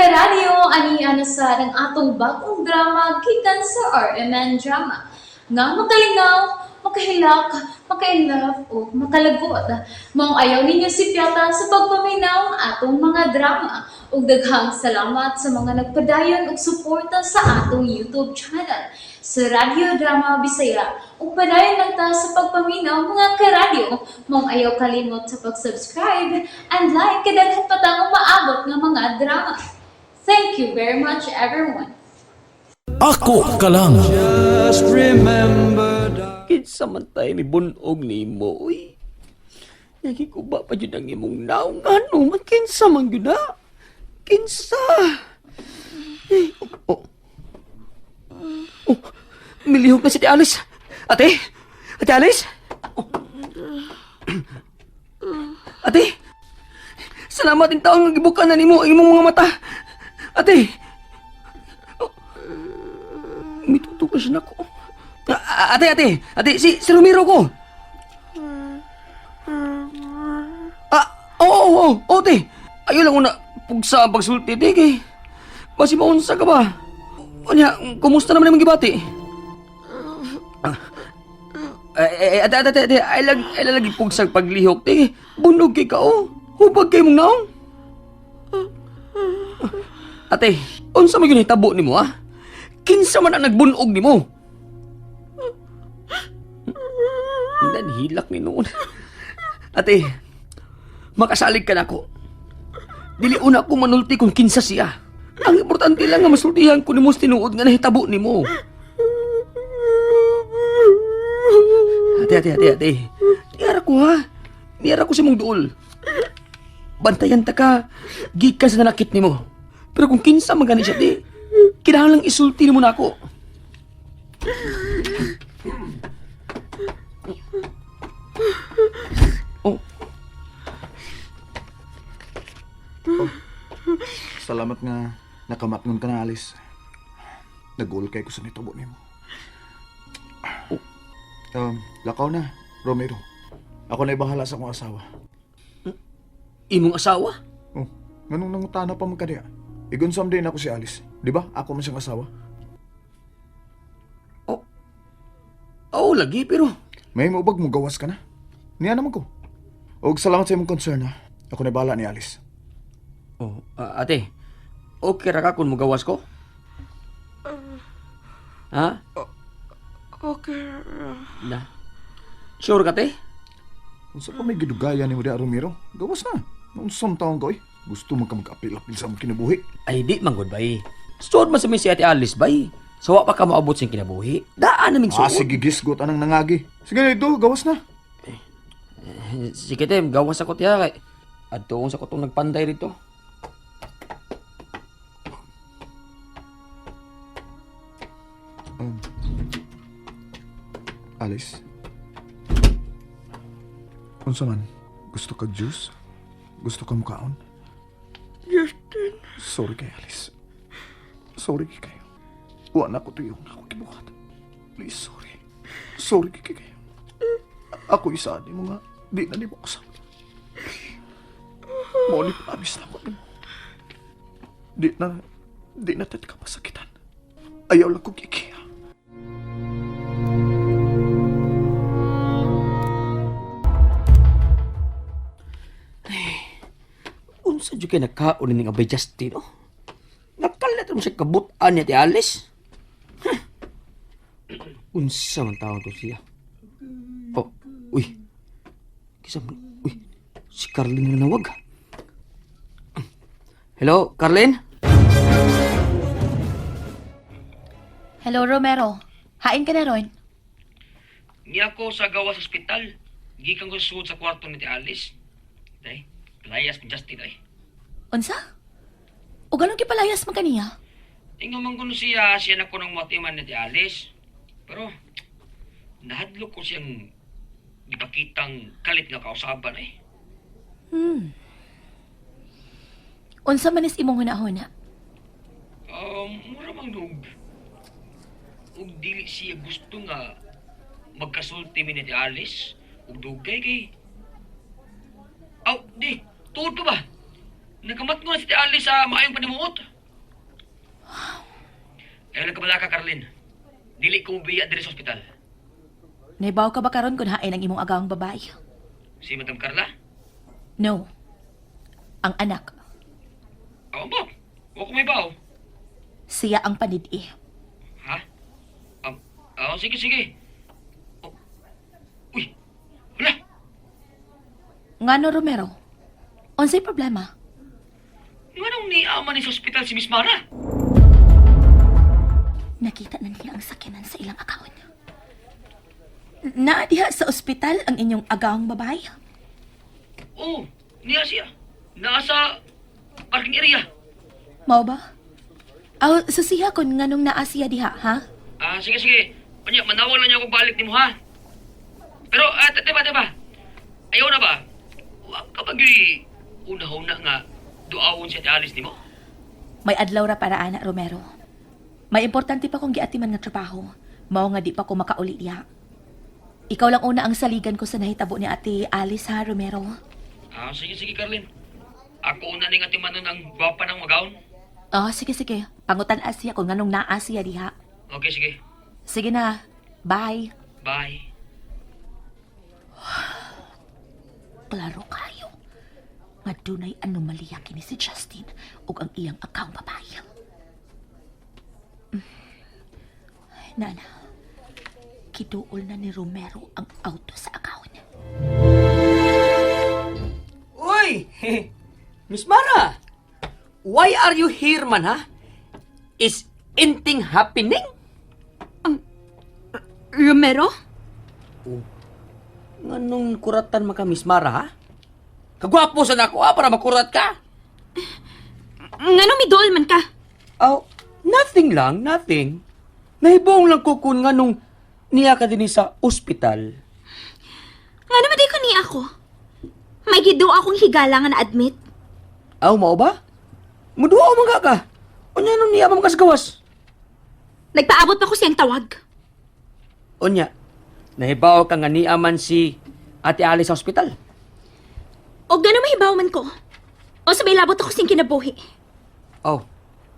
Karadyo, ani na sa ang atong bagong drama gikan sa RMN Drama. Nga makalingaw, makahilak, makainlove o makalagot. Maong ayaw ninyo sipyata sa pagpaminaw ang atong mga drama. Ug daghang salamat sa mga nagpadayon og suporta sa atong YouTube channel sa Radyo Drama Bisaya. Ug padayon lang ta sa pagpaminaw, mga karadyo. Maong ayaw kalimot sa pag-subscribe and like kay daghan pa tang umaabot nga mga drama. Thank you very much, everyone. Ako ka lang. Just remember, darling. Kinsa man tayo ni bunog nimo, uy. Nagikuba pa jud ang imong naong, ano man, kinsa man gyud na? Kinsa? Eh, oh, oh. Oh, milihok na si Ate Alice. Ate? Ate Alice? Oh. Ate? Salamat in taong nga gibukan na nimo ang imong mga mata. Ate? Oh. Mituto ka siya nako. Ah, ate, ate, ate, si Romero ko. Ah, oo, oo, oo, oo, ate. Ayaw lang una, pugsa ang pagsulti, te, kay. Basi maunsa ka ba? Unya, kumusta naman imong gibati? Ah, eh, eh, ate, ate, ate, ate, ay lang lagi pugsag paglihok, te. Bunog kay ka, oh. Hubag kay mong naong. Ate, unsa man gyud hitabo nimo, ah? Kinsa man ang nagbunog nimo? Nanhilak ni noon. Ate, makasalig ka na ako. Dili una ko manulti kung kinsa siya. Ang importante lang nga masultihan ko nimo sa tinuod nga nahitabo nimo. Ate, ate, ate, ate. Niyara ko ha. Niyara ko sa mong duol. Bantayan ta ka. Gikan sa nanakit nimo. Pero kung kinsa man gani siya, di, kinahanglang isulti nimo na ako. Oh, Salamat nga nakamatngon ka na, Alice. Nag-uol kay ko sa nitabo nimo. Lakaw na, Romero. Ako na bahala sa akong asawa. Imong asawa? Oh, nganong nangutana pa man ka diha? Igunsam din ako si Alice. Di ba? Ako man siyang asawa. Oh. Oo, lagi pero May maubag mo gawas ka na. Niya naman ko. Og salamat sa imong concern ha. Ako na bahala ni Alice. Oh, ah, ate. Okay ra ka kung mugawas ko? Ha? Okay ra. Na. Sure ka, te? Unsa pa may gidugayan nimo diha, Romero? Gawas na. Unsam taon ka oy? Gusto man ka mag-apil-apil sa among kinabuhi. Ay, di man gud bay. Suod man sa mi si Ate Alice bay. Sawa pa ka maabot sa kinabuhi. Daan naming Ah, suod. sige gisgot anang nangagi. Sige na ito, gawas na. Eh, sige, te, gawas ako tiya kay. Adto sa ko tong nagpanday rito. Alice? Unsa man? Gusto ka juice? Gusto ka mukaon? Justin, Sorry kay Alice. Sorry kay kayo. Wa na ko tuyong na ako gibuhat. Please, sorry. Sorry kay kayo. Ako isa ni mo nga. Di na nimo kasama. Mo ni promise na ko nimo. Di na tat ka masakitan. Ayaw lang kong ikiya. Unsa jud kay nagkaon ning Abay Justin, oh? Nakalat mo siya kabutan ni Ate Alice. Huh. Unsa man tawag to siya? Oh, uy. Kisa man, uy. Si Carlin na nawag. Hello, Carlin? Hello, Romero. Hain ka na ron. Niya ko sa gawas ospital. Gikan ko sugod sa kwarto ni Ate Alice. Day, layas ni Justin ay. Unsa? O ganun kipalayas man kaniya? Ingon man kuno siya, siya na ko ng matiman ni Ate Alice. Pero, nahadlok ko siyang gipakitang kalit nga kausaban eh. Unsa man is imong hunahuna? Mura mang dug. Ug dili siya gusto nga magkasulti mi ni Ate Alice ug dugay kay. Aw, di, tuod ka ba? Nakamat ko na si Ate Alice sa maayong panimuot. Ayaw lang kabala ka, Carlin. Dili ko biya diri sa ospital. Naibaw ka ba karon kung hain ang imong agawang babae? Si Madam Carla? No. Ang anak. Ako ba? Wa ko may baw. Siya ang panidi. Ha? Sige, sige. Oh. Uy, wala. Ngano, Romero? Unsay problema? Nganong niama ni sa ospital si Miss Mara? Nakita na niya ang sakyanan sa ilang akaon. Naa diha sa ospital ang inyong agawang babae? Oo, niya siya. Nasa parking area. Mao ba? Aw, susiha kon nganong naa siya diha, ha? Ah, sige, sige. Unya, manawag lang niya ako balik ni mo, ha? Pero, teba, teba. Ayaw na ba? Wa ka ba gyud una-una nga duawon si Ate Alice nimo? May adlaw ra para ana, Romero. May importante pa kong giatiman nga trabaho. Mao nga di pa ko makauli diha. Ikaw lang una ang saligan ko sa nahitabo ni Ate Alice ha, Romero. Ah, sige, sige, Carlin. Ako una ning atimanon ang gwapa ng magaon. Oh, sige, sige. Pangutan siya kung nganong naa siya diha. Okay, sige. Sige na. Bye. Bye. Klaro kayo. Nga dunay anomalya kini si Justin ug ang iyang akang babae. Nana, kiduol na ni Romero ang auto sa akaon. Uy! Miss Mara! Why are you here man, ha? Is anything happening? Romero? Nganong kuratan man ka, Miss Mara, ha? Kagwapo sa nako, ha? Para makurat ka. Nganong miduol man ka? Oh, nothing lang, nothing. Nahibong lang ko kung nganong niya ka din sa ospital. Ngano man di ko ni ako? May gido akong higala nga na-admit. Aw, mao ba? Muduwa o mga ka. Unya nung niya pa makasgawas. Nagpaabot pa ko siyang tawag. Unya, nahibaw ka nga niya man si Ate Alice sa ospital. O gano'n mahibaw man ko. O sabay labot ako siyang kinabuhi. Oh,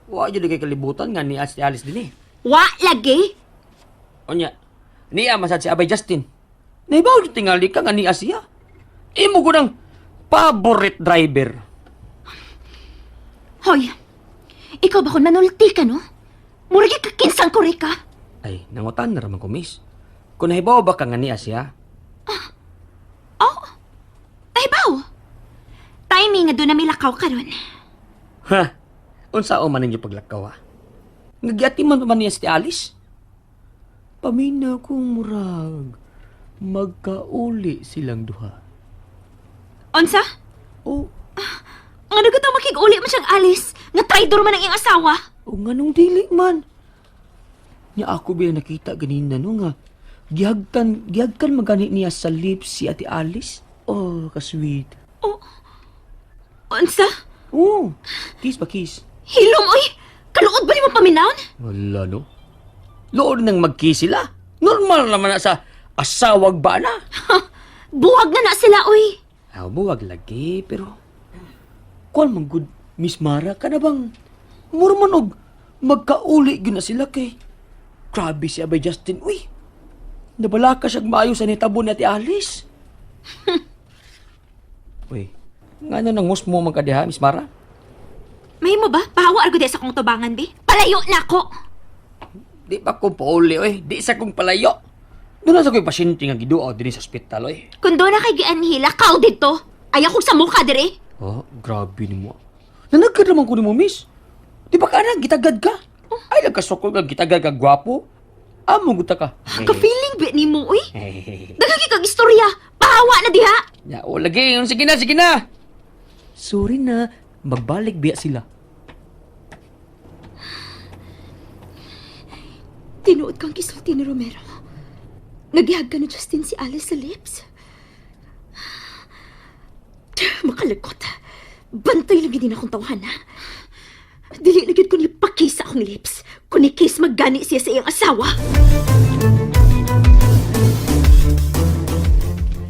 wa jud kay kalibutan nga ni Ate Alice din eh. Wa lagi. Unya, niya man sad si Abay Justin. Nahibaw jud tingali ka nga niya siya. Imo ko ng favorite driver. Hoy, ikaw ba kung manulti ka, no? Murag ka kinsang kore ka. Ay, nangutan na raman ko, miss. Kung nahibaw ba ka nga niya siya? Oh, nahibaw. Timing nga doon na milakaw karon. Ha? Unsa o man ninyo paglakaw, ha? Nagyatiman pa man niya si Alice? Pamina kong murag. Magkauli silang duha. Unsa? O, Nga nagutaw makig-uli man siyang Alice, nga traidor man ang iyang asawa. o nganong dili man. Nya ako ba nakita ganina no nga gihagkan gihagkan magani niya sa lips si Ate Alice. Oh, ka-sweet. Oh, unsa? Oh, kiss ba kiss? Hilom, oy! Kaluod ba ni mo paminawon? Wala no. Lood nang magkiss sila. Normal naman na sa asawag ba na? Buwag na na sila, oy! Aw, buwag lagi, pero... Kuan man good, Miss Mara, ka na bang... Mura man og magkauli gyud na sila kay... Grabe si Abay Justin, uy! Nabala ka siyang maayo sa nitabo ni Ate Alice. Uy, nga na nangusmo man ka diha, Miss Mara? May mo ba? Pahawa argo di sa kong tubangan, bi? Palayo na ako! Di pa ko pauli, uy. Di sa kong palayo. Doon na sa ko'y pasyente nga giduaw dinhi sa ospital, uy. Kung doon na kay gianhila, kao dito! Ayaw kong sa mukha, dire! Oh, grabe ni mo. Nanagkad naman ko ni mo, miss. Di ba ka na, gitagad ka? Ay, nagkasukol ka, gitagad ka, gwapo. Amo, guta ka. Ka-feeling bi ni mo, uy! Dagagi kag istorya! Pahawa na diha! Ya, o lagi, yun, sige na, sige na. Sorry na, magbalik biya sila. Tinuod kang kisulti ni Romero. Nagihag ka ni Justin si Alice sa lips. Makalagot. Bantay lagi din akong tawahan, ha? Dili lagi ko nipakis sa akong lips. Kung ni kiss maggani siya sa iyang asawa.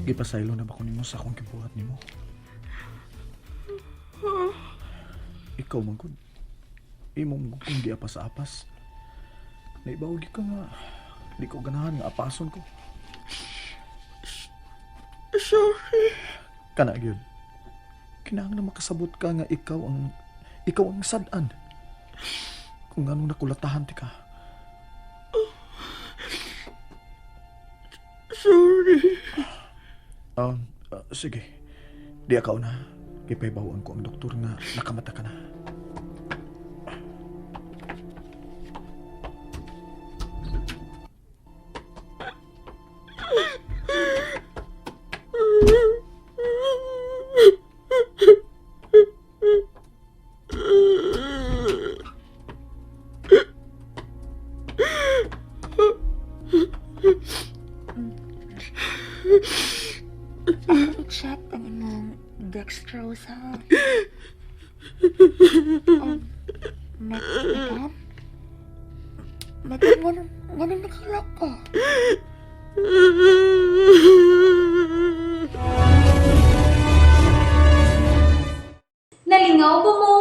Gipasaylo na ba ko nimo sa akong gibuhat nimo? Ikaw man gud. Imo man gud kung giapas-apas. Naibaw gyud ka nga di ko ganahan nga apason ko. Sorry. Kana gyud. Kinahanglan makasabot ka nga ikaw ang sad-an. Kung anong nakulatahan ti ka. Sorry. Sige. Di akaw na. Kipaybawan ko ang doktor nga nakamata ka na. I-check ang imong dextrose ha. Madam? Madam, nganong nakilak ka? Nalingaw ba mo?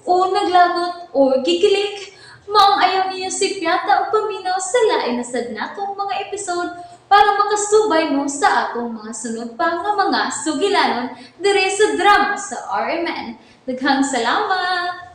O naglagot o gikilig? Maong ayaw niyo si Piata o paminaw sa lain na sad natong mga episode para makasubay mo sa atong mga sunod pa nga mga sugilanon dire sa drama sa RMN. Daghang salamat!